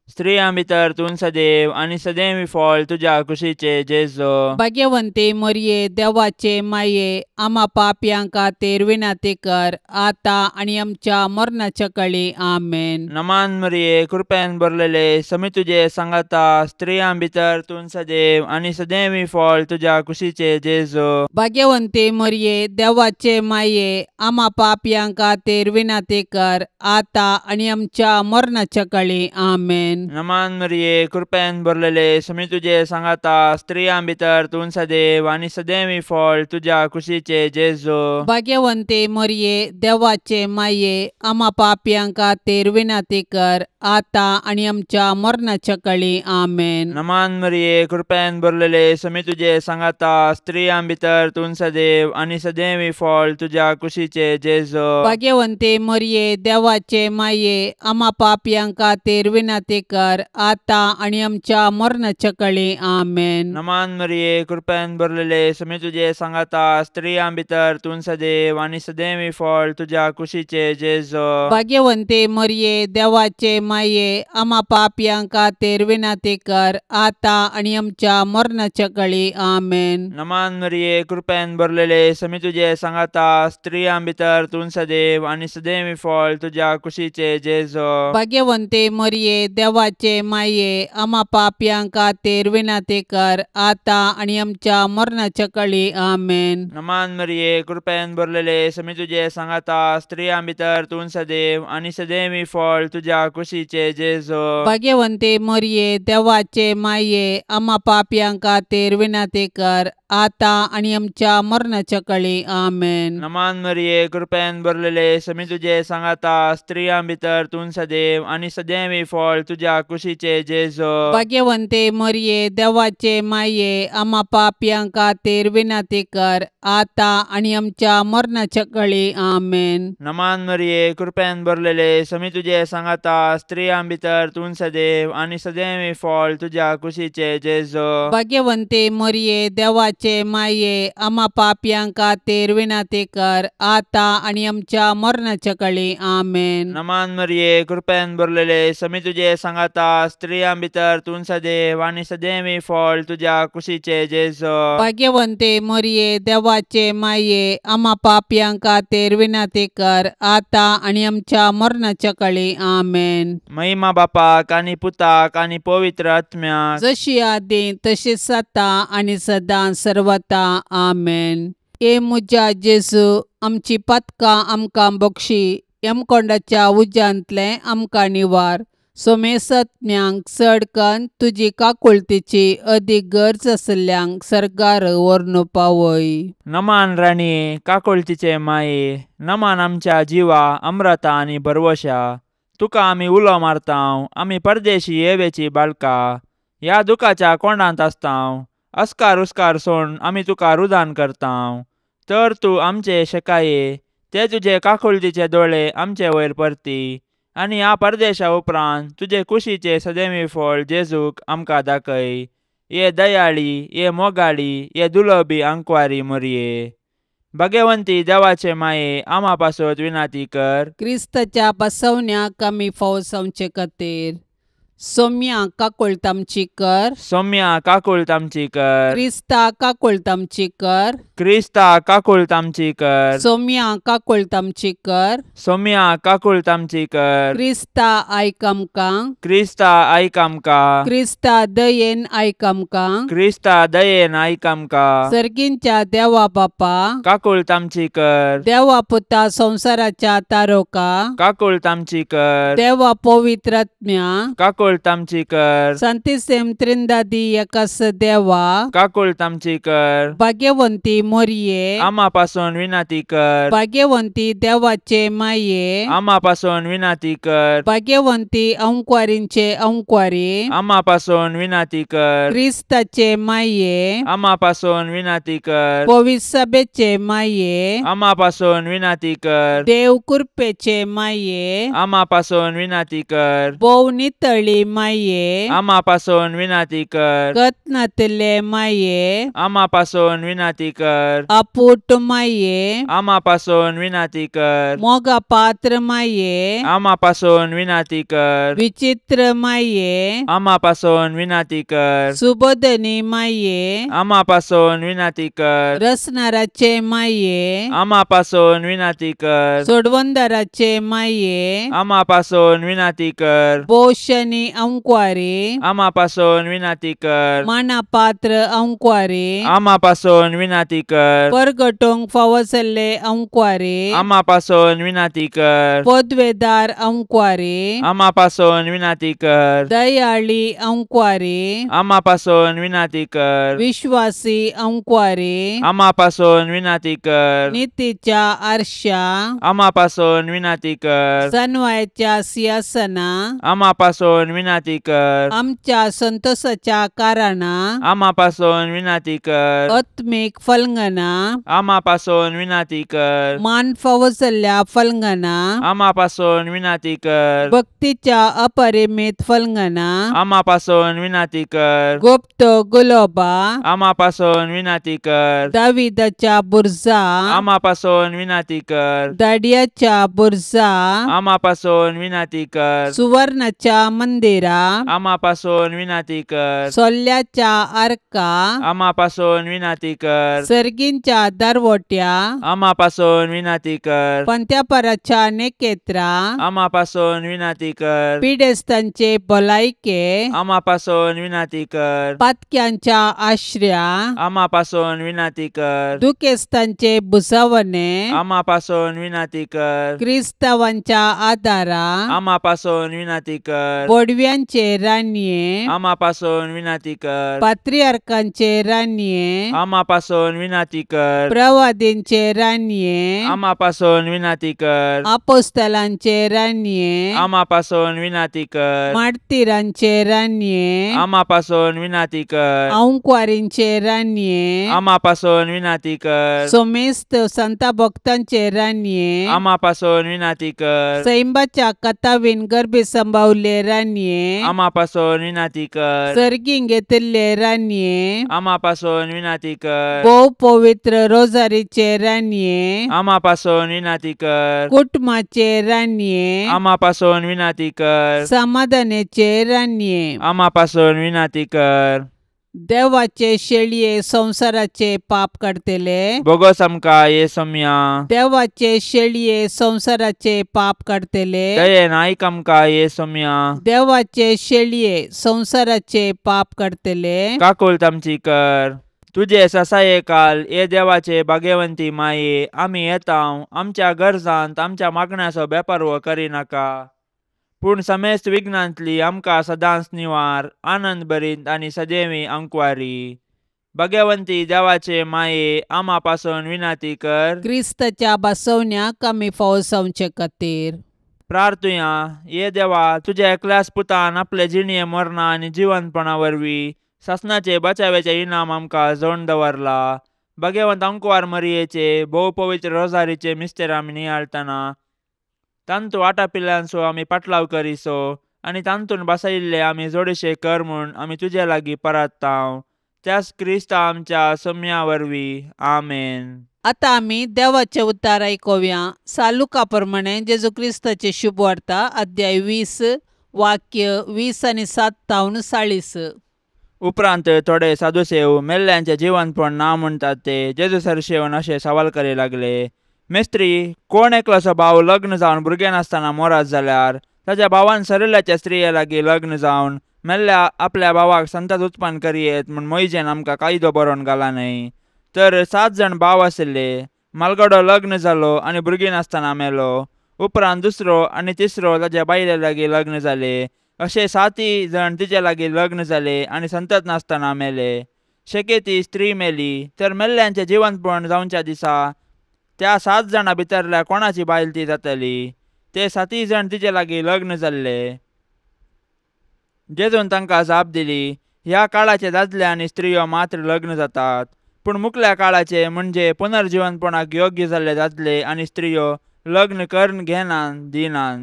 स्त्रियां भितर तूं सदैव आनी सदैव फळ तुज्या कुशीचे जेजू. भाग्यवंती मरिये, देवाचे माये, आमा पापयां खातीर विनंती कर आतां आनी आमच्या मरणाच्या कळी. आमेन. नमान मरिये, कृपेन भरलेले, समी तुजे सांगाता, स्त्रियां भितर तूं सदैव आनी सदैव फळ तुज्या कुशीचे जेजू. भाग्यवंती मरिये, देवाचे माये, आमा पापयां खातीर विनंती कर आतां आनी आमच्या मरणाच्या कळी. आमेन. नमान मरिये, कृपेन भरलेले, समी तुजे सांगाता, स्त्रियां भितर तूं सदैव आनी सदैव फळ तुज्या कुशीचे जेजू. भाग्यवंती मरिये, देवाचे माये, आमा पापयां खातीर विनंती कर आतां आनी आमच्या मरणाच्या कळी. आमेन. नमान मरिये, कृपेन भरलेले, समी तुजे सांगाता, स्त्रियां भितर तूं सदैव आनी सदैव फळ तुज्या कुशीचे जेजू. भाग्यवंती मरिये, देवाचे माये, आमा पापयां खातीर विनंती कर आतां आनी आमच्या मरणाच्या कळी. आमेन. नमान मरिये, कृपेन भरलेले, समी तुजे सांगाता, स्त्रियां भितर तूं सदैव आनी सदैव फळ तुज्या कुशीचे जेजू. भाग्यवंती मरिये, देवाचे माये, आमा पापयां खातीर विनंती कर आतां आनी आमच्या मरणाच्या कळी. आमेन. नमान मरिये, कृपेन भरलेले, समी तुजे सांगाता, स्त्रियां भितर तूं सदैव आनी सदैव फळ तुज्या कुशीचे जेजू. भाग्यवंती मरिये, देवाचे माये, आमा पापयां खातीर विनंती कर आतां आनी आमच्या मरणाच्या कळी. आमेन. नमान मरिये, कृपेन भरलेले, समी तुजे सांगाता, स्त्रियां भितर तूं सदैव आनी सदैव फळ तुज्या कुशीचे जेजू. भाग्यवंती मरिये, देवाचे माये, आमा पापयां खातीर विनंती कर आतां आनी आमच्या मरणाच्या कळी. आमेन. नमान मरिये, कृपेन भरलेले, समी तुजे सांगाता, स्त्रियां भितर तूं सदैव आनी सदैव फळ तुज्या कुशीचे जेजू. भाग्यवंती मरिये, देवाचे माये, आमा पापयां खातीर विनंती कर आतां आनी आमच्या मरणाच्या कळी. आमेन. नमान मरिये, कृपेन भरलेले, समी तुजे सांगाता, स्त्रियां भितर तूं सदैव आनी सदैव फळ तुज्या कुशीचे जेजू. भाग्यवंती मरिये, देवाचे माये, आमा पापयां खातीर विनंती कर आतां आनी आमच्या मरणाच्या कळी. आमेन. नमान मरिये, कृपेन भरलेले, समी तुजे सांगाता, स्त्रियां भितर तूं सदैव आनी सदैव फळ तुज्या कुशीचे जेजू. भाग्यवंती मरिये, देवाचे माये, आमा पापयां खातीर विनंती कर आतां आनी आमच्या मरणाच्या कळी. आमेन. महिमा बापाक आनी पुताक आनी पवित्र आत्म्याक, जशी आदी तशीच आतां आनी सदां सर्वता. आमेन. हे म्हज्या जेजू, आमची पातकां आमकां बक्षी, यमकोंडाच्या उज्यांतलें आमकां निवार, सोमेसत्म्यांक चड कन्न तुजी काकुळतीची अदीक गरज आशिल्ल्यांक सर्गार व्हरून पावय. नमान राणये, काकुळतीचे माये, नमान आमच्या जिवा, अम्रता आनी भरवशा, तुका आमी उलो मारतांव, आमी परदेशी येवेची बाळका, ह्या दुखाच्या कोंडांत आसतांव, अस्कार उस्कार सोड आमी तुका रुदान करतांव, तर तूं आमचे शेकाये, ते तुजे काकुळतीचे दोळे आमचे वयर परती आनी ह्या परदेशा उपरांत तुजे कुशीचे सदैवी फळ जेजूक आमकां दाखय. ये दयाळी, ये मोगाळी, ये दुलबी आंकवारी मरिये, भाग्यवंती देवाचे माये, आमा पासत विनंती कर. क्रिस्ताच्या बसवण्याक आमी फावो जावचे खातीर. सोम्या काकुळट आमची कर। सोम्या काकुळट आमची कर। क्रिस्ता काकुळट आमची कर। क्रिस्ता काकुळट आमची कर। सोम्या काकुळट आमची कर। सोम्या काकुळट आमची कर। क्रिस्ता आयक आमकां। क्रिस्ता आयक आमकां। क्रिस्ता दयेन आयक आमकां। क्रिस्ता दयेन आयक आमकां। सर्गींच्या देवा बापा काकुळट आमची कर। देवा पुता संवसाराच्या तारोका काकुळट आमची कर। देवा पवित्र आत्म्या काकुळट आमची कर। संतिसेम त्रिंदादी एकास देवा काकुळट आमची कर। भाग्यवंती मोरये आमा पासून विनंती कर। भाग्यवंती देवाचे माये आमा पासून विनंती कर। भाग्यवंती अंकवारींचे अंकवारी आमा पासून विनंती कर। क्रिस्ताचे माये आमा पासून विनंती कर। पवित्र सभेचे माये आमा पासून विनंती कर। देव कृपेचे माये आमा पासून विनंती कर। भोव नितळी माये आमा पासून विनंती कर। कतनातले माये आमा पासून विनंती कर। अपूट माये आमा पासून विनंती कर। मोगा पात्र माये आमा पासून विनंती कर। विचित्र माये आमा पासून विनंती कर। सुबोधनी माये आमा पासून विनंती कर। रसनाराचे माये आमा पासून विनंती कर। सोडवंदाराचे माये आमा पासून विनंती कर। पोषणी अंकवारी आमा पासून विनंती कर। माना पात्र अंकवारी आमा पासून विनंती कर। परगटोंक फावो जाल्ले अंकवारी आमा पासून विनंती कर। पदवेदार अंकवारी आमा पासून विनंती कर। दयाळी अंकवारी आमा पासून विनंती कर। विश्वासी अंकवारी आमा पासून विनंती कर। नितीच्या आरशा आमा पासून विनंती कर। सनवायच्या सिंहासना आमा पासून विनंती कर। आमच्या संतोषाच्या कारणा आमा पासून विनंती कर। आत्मीक फलंगना आमा पासून विनंती कर। मान फावो जाल्ल्या फलंगना आमा पासून विनंती कर। भक्तीच्या अपरिमित फलंगना आमा पासून विनंती कर। गुप्त गुलोबा आमा पासून विनंती कर। दाविदाच्या बुर्जा आमा पासून विनंती कर। दाडियाच्या बुर्जा आमा पासून विनंती कर। सुवर्णाच्या मंदिरा आमा पासून विनंती कर। सोल्याच्या आर्का आमा पासून विनंती कर। सर्गींच्या दारवट्या आमा पासून विनंती कर। पंत्यापराच्या नेकेत्रा आमा पासून विनंती कर। पिडेस्तांचे भलायके आमा पासून विनंती कर। पातक्यांच्या आश्र्या आमा पासून विनंती कर। दुखेस्तांचे भुजावणे आमा पासून विनंती कर। क्रिस्तावांच्या आदारा आमा पासून विनंती कर। बोडव्यांचे राणये आमा पासून विनंती कर। पात्रियार्कांचे राणये आमा पासून विनंती कर। प्रवादींचे राणये आमा पासून विनंती कर। आपोस्तलांचे राणये आमा पासून विनंती कर। मार्तीरांचे राणये आमा पासून विनंती कर। अंकवारींचे राणये आमा पासून विनंती कर। सोमेस्त संता भक्तांचे राणये आमा पासून विनंती कर। सैंबाच्या कथावीन गर्भी संभावले राणये आमा पासून विनंती कर। सर्गीं घेतिल्ले राणये आमा पासून विनंती कर। भोव पवित्र रोजारीचे राणये आमा पासून विनंती कर। कुटुंबाचे राणये आमा पासून विनंती कर। समाधानाचे राणये आमा पासून विनंती कर। देवाचे शेळये संवसाराचे पाप काडटले बोगस आमकां ये सोम्या। देवाचे शेळये संवसाराचे पाप काडटले दयेन आयक आमकां ये सोम्या। देवाचे शेळये संवसाराचे पाप काडटले काकुळट आमची कर। तुजे ससाये काल ये देवाचे भाग्यवंती माये आमी येता आमच्या गरजांत आमच्या मागण्याचो बेपर्व करिनाका पूण समेस्त विघ्नांतली आमकां सदांच निवार आनंद भरीत आनी सदैवी अंकवारी। भाग्यवंती देवाचे माये आमा पासून विनंती कर। क्रिस्ताच्या बसवण्याक आमी फावो जावचे खातीर प्रार्थुया। ये देवा तुज्या एकल्याच पुतान आपले जिणये मरणा आनी जिवंतपणा वरवीं सासणाचे बचाव्याचे इनाम आमकां जोडून दवरला। भाग्यवंत अंकवार मरियेचे भोव पवित्र रोजारीचे मिस्तेर आमी नियाळटना तांतू आटापिल्ल्यांचो आमी पाटलाव करिसो आनी तांतून बसयिल्ले आमी जोडशे कर म्हूण आमी तुजे लागीं परत्ताव त्याच क्रिस्ता आमच्या सोम्या वरवीं आमेन। आतां आमी देवाचें उतार आयकुया। सालुका प्रमाणे जेजू क्रिस्ताचे शुभ वार्ता अध्याय 20 वाक्य 20 आनी 7 तावन 40. उपरांत थोडे साधुसेव मेल्ल्यांचे जिवनपण ना म्हणटात ते जेजू सरशी येवन अशें सवाल करी लागले, मेस्त्री, कोण एकलोसो भाव लग्न जावन भुरगें नासतना मोरात जाल्यार ताज्या भावान सरिल्ल्याच्या स्त्रिये लागीं लग्न जावन मेल्ल्या आपल्या भावाक संतात उत्पन्न करयेत म्हूण मोयजेन आमकां कायदो बरोवन घाला न्हय. तर 7 जाण भाव आशिल्ले. मालगडो लग्न जालो आनी भुरगीं नासतना मेलो. उपरांत दुसरो आनी तिसरो ताज्या बायले लागीं लग्न जाले. अशे 7 जाण तिचे लागीं लग्न जाले आनी संतत नासतना मेले. शकेती स्त्री मेली. तर मेल्ल्यांचें जिवनपण जावच्या दिसा त्या 7 जाणां भितरल्या कोणाची बायल ती जातली? ते 7 जाण तिचे लागीं लग्न जाल्ले. जेजून तांकां जाप दिली, ह्या काळाचे दादले आनी स्त्रियो मात्र लग्न जातात, पूण मुखल्या काळाचे म्हणजे पुनर्जिवनपणाक योग्य जाल्ले दादले आनी स्त्रियो लग्न करून घेनात दिनात.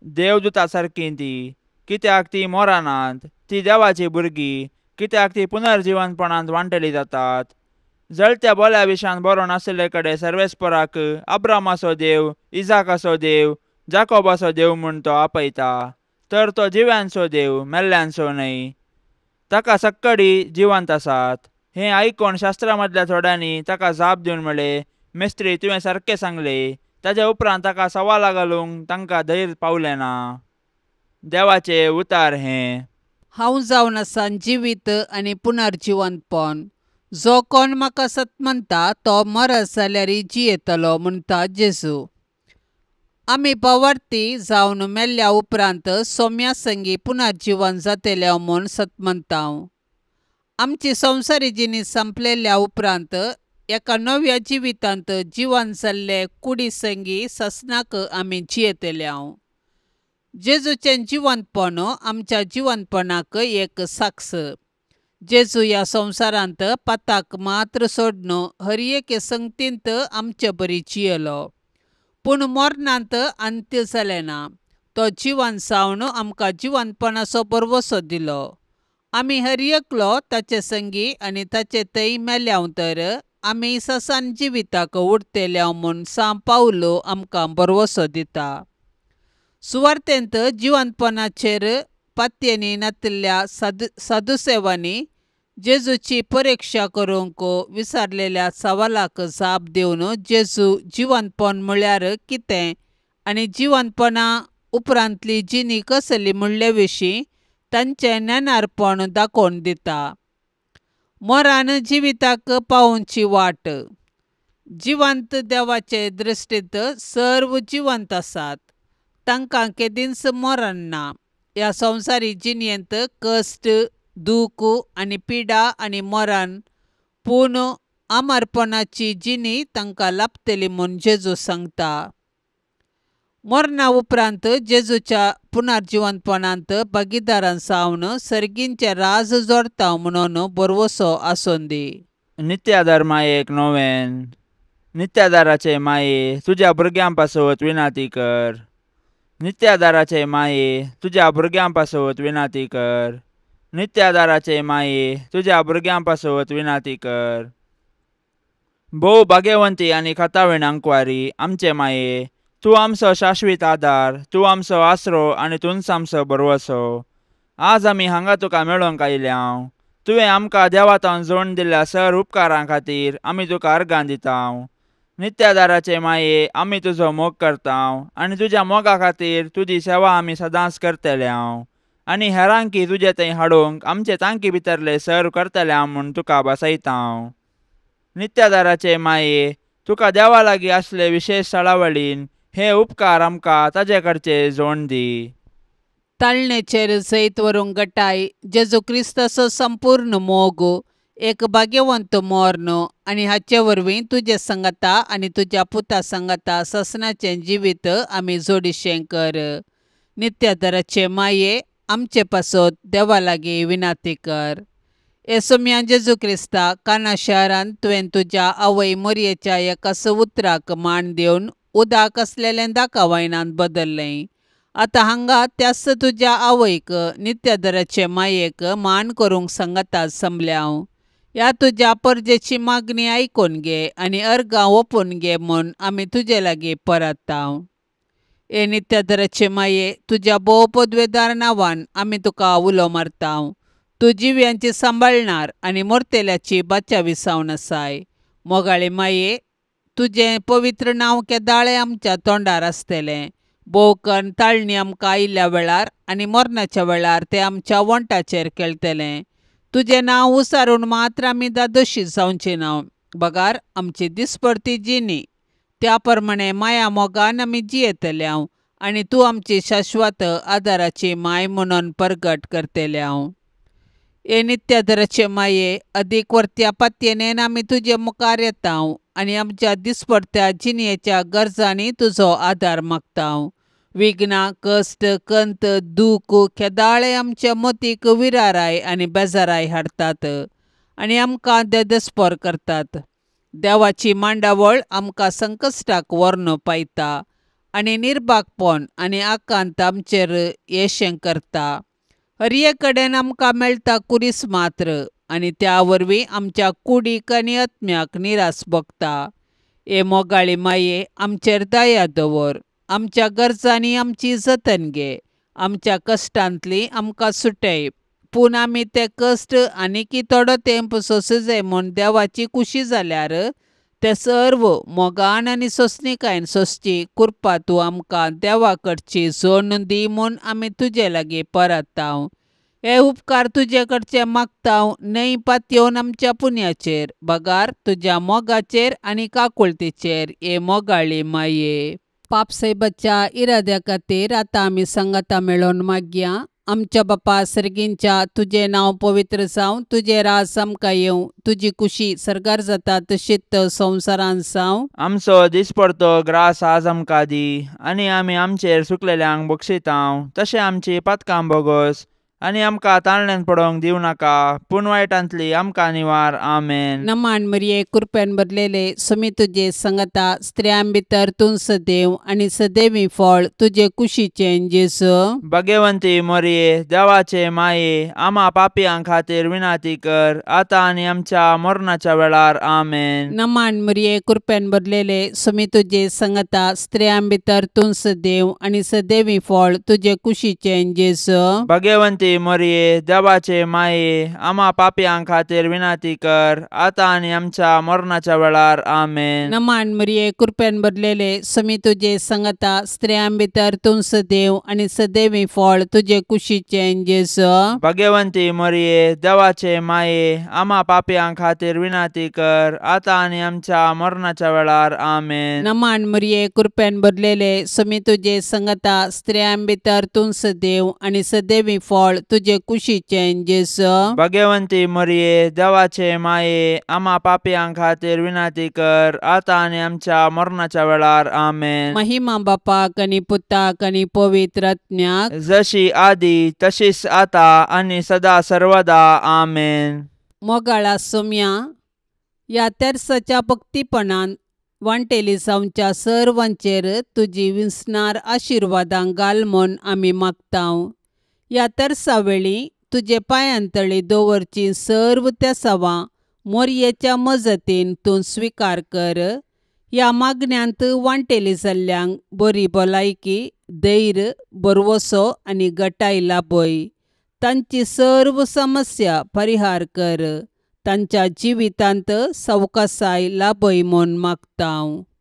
देवदूता सारकी ती, कित्याक ती मोरानात, ती देवाची भुरगीं, कित्याक ती पुनर्जिवनपणांत वांटली जातात. जळत्या बोल्या विशान बरोवन आशिल्ले कडेन सर्वेस्पराक अब्रामाचो देव, इजाकाचो देव, जाकोबाचो देव म्हूण तो आपयता. तर तो जिव्यांचो देव, मेल्ल्यांचो न्हय. ताका सक्कडी जिवंत आसात. हें आयकून शास्त्रा मदल्या थोड्यांनी ताका जाप दिवन म्हळें, मेस्त्री, तुवें सारकें सांगलें. ताज्या उपरांत ताका सवालां घालूंक तांकां धैर्य पावलें ना. देवाचें उतार हें. हांव जावन आसा जिवीत आनी पुनर्जिवंतपण. जो कोण म्हाका सत म्हणटा तो मरत जाल्यार जियेतलो म्हणटा जेजू. आमी पवर्ती जावन मेल्ल्या उपरांत सोम्या संगी पुनर्जिवन जातले म्हूण सत म्हणटा. आमची संवसारी जिणी संपलेल्या उपरांत एका नव्या जिवितांत जिवन जाल्ले कुडी संगी ससनाक आमी जियेतले. जेजूचें जिवंतपण आमच्या जिवंतपणाक एक साक्ष. जेजू ह्या संवसारांत पताक मात्र सोडून हर एके संगतींत आमचे बरी जियेलो, पूण मरणांत अंत्य जालें ना. तो जिवन जावन आमकां जिवनपणाचो भरवसो दिलो. आमी हर एकलो ताचे संगी आनी ताचे थंय मेल्याव तर आमी ससान जिविताक उरतले म्हूण सांव पावलो आमकां भरवसो दिता. सुवार्तेंत जिवनपणाचेर पातयेनी नातिल्ल्या साधुसेवांनी जेजूची परिक्षा करूंक विचारलेल्या सवालाक जाप दिवन जेजू जिवनपण म्हळ्यार कितें आनी जिवनपणा उपरांतली जिणी कसली म्हणले विशीं तांचें ज्ञानार्पण दाखोवन दिता. मोरान जिविताक पावोवची वाट. जिवंत देवाचे दृश्टींत सर्व जिवंत आसात, तांकां केदींच मरण ना. ह्या संवसारी जिणेंत कश्ट, दूख आनी पिडा आनी मरण, पूण आमरपणाची जिणी तांकां लाभतली म्हूण जेजू सांगता. मरणा उपरांत जेजूच्या पुनर्जिवंतपणांत भागीदारां जावन सर्गींचें राज जोडटा म्हणून भरवसो आसून दी. नित्यादार मायेक नोवेन. नित्यादाराचे माये, तुज्या भुरग्यां पासत विनाती कर. नित्यादाराचे माये, तुज्या भुरग्यां पासत विनाती कर. नित्यादाराचे माये, तुज्या भुरग्यां पासत विनाती कर. भोव भाग्यवंती आनी खातावीण आंकवारी आमचे माये, तूं आमचो शाश्वीत आदार, तूं आमचो आसरो आनी तूंच आमचो भरवसो. आज आमी हांगा तुका मेळोंक आयल्या. तुवें आमकां देवातान जोड दिल्ल्या सर उपकारां खातीर आमी तुका अर्गां दिता. नित्यादाराचे माये, आमी तुजो मोग करता आनी तुज्या मोगा खातीर तुजी सेवा आमी सदांच करतले आनी हेरांकी तुजे थंय हाडूंक आमचे तांकी भितरले सर करतले म्हूण तुका बसयता. नित्यादाराचे माये, तुका देवा लागीं आसले विशेश सळावळीन हे उपकार आमकां ताजे कडचे जोड दी. ताळणेचेर जैत व्हरूंक गटाय जेजू क्रिस्ताचो संपूर्ण मोग, एक भाग्यवंत मर्ण आनी हाचे वरवीं तुजे संगता आनी तुज्या पुता संगता ससनाचें जिवीत आमी जोडिशें कर. नित्यादाराचे माये, आमचे पासत देवा लागीं विनाती कर. येसोम्या जेजू क्रिस्ता, काना शहरांत तुवें तुज्या आवय मोरयेच्या एका उतराक मान दिवन उदक आसलेलें दाका वायनांत बदल्लें. आतां हांगा त्याच तुज्या आवयक नित्यादराचे मायेक मान करूंक सांगता जमल्या हांव. ह्या तुज्या परजेची मागणी आयकून घे आनी अर्गां ओपून घे म्हूण आमी तुजे लागीं परत. हे नित्यादराचे माये, तुज्या भोव पदवेदार नांवान आमी तुका उलो मारता. तूं जिव्यांची सांबाळणार आनी मोरतेल्याची बाचावी जावन आसाय. मोगाळे माये, तुजें पवित्र नांव केदाळें आमच्या तोंडार आसतलें. भोवकन ताळणी आमकां आयिल्ल्या वेळार आनी मरणाच्या वेळार तें आमच्या वोंटाचेर खेळटलें. तुजें नांव उसारून मात्र आमी दादोशी जावचें ना, बगार आमची दिसपडती जिणी त्या प्रमाणे माया मोगान आमी जियेतल्या आनी तूं आमची शाश्वत आदाराची माय म्हणून परगट करतल्या. हे नित्यादराचे माये, अदीक वर्त्या पातयेन आमी तुजे मुखार येता आनी आमच्या दिसपडत्या जिणेच्या गरजांनी तुजो आदार मागता. विघ्नां, कश्ट, कंत, दूख केदाळे आमच्या मतीक विराराय आनी बेजाराय हाडटात आनी आमकां देदस्पोर करतात. देवाची मांडावळ आमकां संकश्टाक व्हरून पायता आनी निर्भागपण आनी आकांत आमचेर येशें करता. हरये कडेन आमकां मेळटा कुरीस मात्र आनी त्या वरवीं आमच्या कुडीक आनी आत्म्याक निरास भोगता. हे मोगाळी माये, आमचेर दया दवर. आमच्या गरजांनी आमची जतन घे. आमच्या कश्टांतली आमकां सुटय. पूण आमी ते कश्ट आनीकी थोडो तेंप सोंसू म्हूण देवाची खुशी जाल्यार ते सर्व मोगान आनी सोंसणीकायेन सोंसची कृपा तूं आमकां देवा कडची जोडून दी म्हूण आमी तुजे लागीं परतता. हे उपकार तुजे कडचे मागता न्हय पातयेवन आमच्या पुण्याचेर, बगार तुज्या मोगाचेर आनी काकुळतीचेर. हे मोगाळी माये, पापसायबाच्या इराद्या खातीर आतां आमी सांगाता मेळोवन मागया. आमच्या बापा सर्गींच्या, तुजें नांव पवित्र जावं, तुजें राज आमकां येवं, तुजी खुशी सर्गार जाता तशीच संवसारान जावं. आमचो दिसपडतो ग्रास आज आमकां दी आनी आमी आमचेर सुकलेल्यांक बक्षितांव तशें आमची पातकां बोगोस आनी आमकां ताळण्यान पडोवंक दिवं नाका, पूण वायटांतली आमकां निवार. आमेन. नमान मरिये, कृपेन भरलेले, सुमी तुजे संगता, स्त्रियां भितर तूं सदैव आनी सदैवी फळ तुजे कुशीचें जेजू. भाग्यवंती मरिये, देवाचे माये, आमा पापयां खातीर विनाती कर, आतां आनी आमच्या मरणाच्या वेळार. आमेन. नमान मरिये, कृपेन भरलेले, सुमी तुजे संगता, स्त्रियां भितर तूं सदैव आनी सदैवी फळ तुजे कुशीचें जेजू. भाग्यवंती मरिये, देवाचे माये, आमा पापयां खातीर विनाती कर, आतां आनी आमच्या मरणाच्या वेळार. आमेन. नमान मरिये, कृपेन भरलेले, सुमी तुजे संगता, स्त्रियां भितर तूं सदैव आनी सदैवी फळ तुजे कुशीचें जेजू. भाग्यवंती मरिये, देवाचे माये, आमा पापयां खातीर विनाती कर, आतां आनी आमच्या मरणाच्या वेळार. आमेन. नमान मरिये, कृपेन भरलेले, सुमी तुजे संगता, स्त्रियां भितर तूं सदैव आनी सदैवी फळ तुजे कुशीचें जेजू. भाग्यवंती मरिये, देवाचे माये, आमा पापयां खातीर विनाती कर, आतां आनी आमच्या मरणाच्या वेळार. आमेन. महिमा बापाक आनी पुताक आनी पवित्र आत्म्याक, जशी आदी तशीच आतां आनी सदा सर्वदा. आमेन. मोगाळा सोम्या, ह्या तेर्साच्या भक्तीपणान वांटेली जावच्या सर्वांचेर तुजी विसणार आशिर्वादां घाल म्हूण आमी मागता. ह्या तेर्सा वेळी तुजे पांयांतळी दवरची सर्व तेसावां मोरयेच्या मजतीन तूं स्विकार कर. ह्या मागण्यांत वांटेली जाल्ल्यांक बरी भलायकी, धैर्य, भरवसो आनी गटाय लाभय. तांची सर्व समस्या परिहार कर. तांच्या जिवितांत सवकासाय लाभय म्हूण मागता.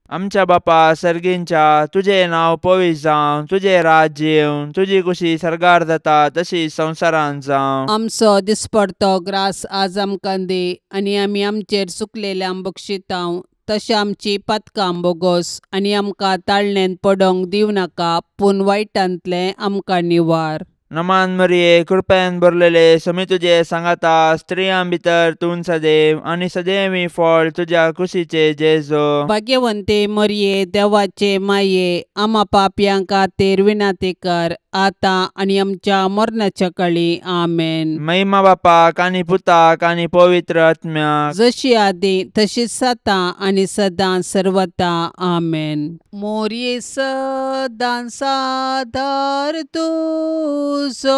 आमच्या बापा सर्गींच्या, तुजें नांव पवित्र जावं, तुजें राज्य येवं, तुजी खुशी सर्गार जाता तशी संवसारान जावं. आमचो दिसपडतो ग्रास आज आमकां दी आनी आमी आमचेर चुकलेल्यांक बक्षितांव तशें आमची पातकां बोगोस आनी आमकां ताळणेंत पडोवंक दिवं नाका, पूण वायटांतलें आमकां निवार. नमान मरिये, कृपेन भरलेले, समी तुजे सांगाता, स्त्रियां भितर तूं सदैव आनी सदैवी फळ तुज्या कुशीचे जेजू. भाग्यवंती मरिये, देवाचे माये, आमा पापयां खातीर विनंती कर, आतां आनी आमच्या मरणाच्या काळी. आमेन. महिमा बापाक आनी पुताक आनी पवित्र आत्म्याक, जशी आदी तशीच आतां आनी सदां सर्वता. आमेन. मोरये सदां सादार तुजो,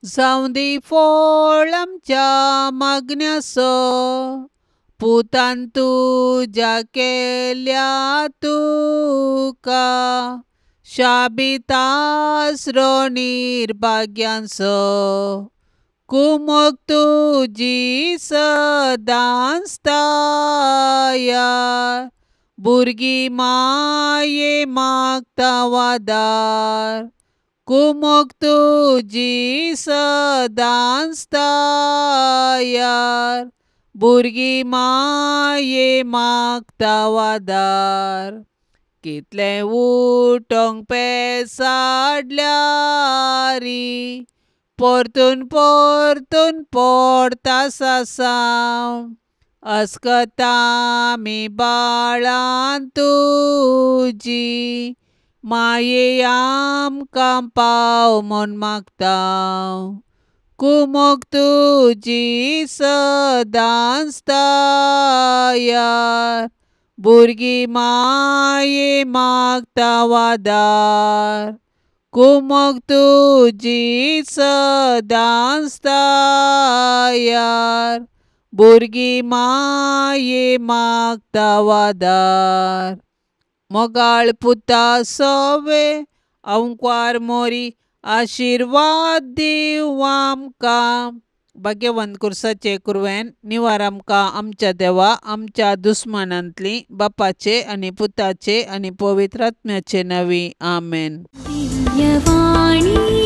जावं दी फळ आमच्या मागण्याचो, पुतान तुज्या केल्या तुका शाबीत आसरो निर्भाग्यांचो कुमक तुजी सदांच तयार भुरगीं माये मागता वादार कुमक तुजी सदांच तयार भुरगीं माये मागता वादार कितलें उठोंक पेसाडल्यारी परतून परतून पडटा सासांव अस्कता आमी बाळां तुजी माये आमकां पाव म्हूण मागता कुमक तुजी सदांच तयार भुरगीं माये मागता वादार कुमक तुजी सदांच तयार भुरगीं माये मागता वादार मोगाळ पुता सोवे अंकवार मोरी आशिर्वाद दीव आमकां भाग्यवंत कुर्साचे कुरवेन निवार आमकां आमच्या देवा आमच्या दुस्मानांतली बापाचे आनी पुताचे आनी पवित्र आत्म्याचे नांवी आमेन. दिव्यवाणी.